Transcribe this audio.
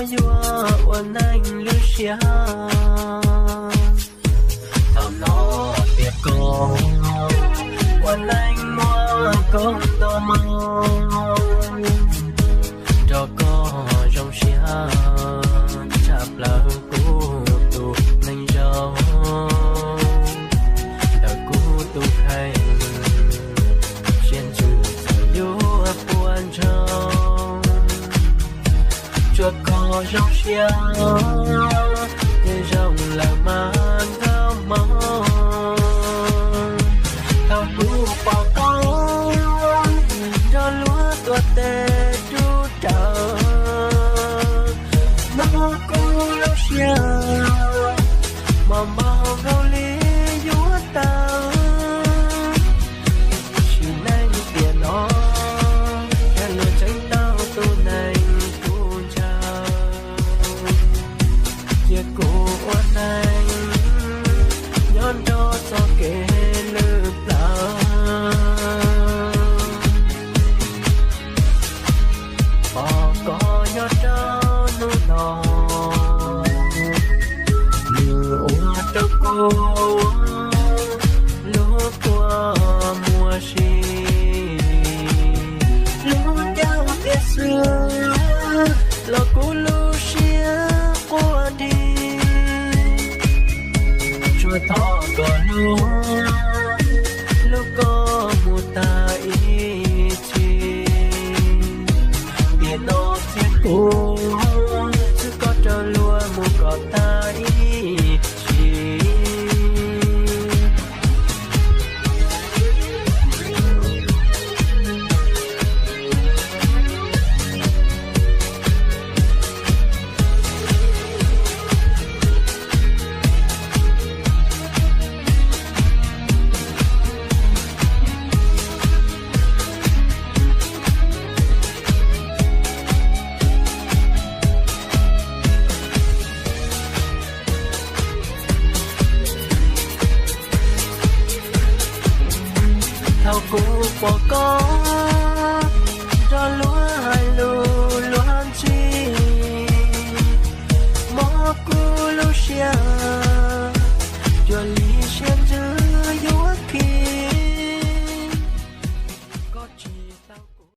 Yuav ua neej lub siab, thaum no tias koj ua neej muaj koob nto moo, nrog koj zoo siab tshaj plaws kuv tus neeg zoo. Ntawm kuv tus kheej, siab ntsws txawm yuav puas ntsoog, tsuas koj zoo siab, nyob zoo lawm mas nkauj hmoob. Thaum kuv pom koj nrog luag tuav tes rub rawv, hnub kuv lub siab mos npaug nkaus li yuav tawg. Sim neej tiam no, yog luag tseem tau tus neeg kuv ntshaw, cia kuv ua neej nyob nrog txoj kev lwj plawv. Pom koj nyob rau hnub no, nws ua rau kuv lub kua muag si. Lub caij tiam xwb los kuv lub siab quaj dhi, tsuas thov koj hlub, hlub koj mus tag ib txhis. Tiam no txij kuv xwb koj raug luag mus kom tag ib txhis. Thaum kuv pom koj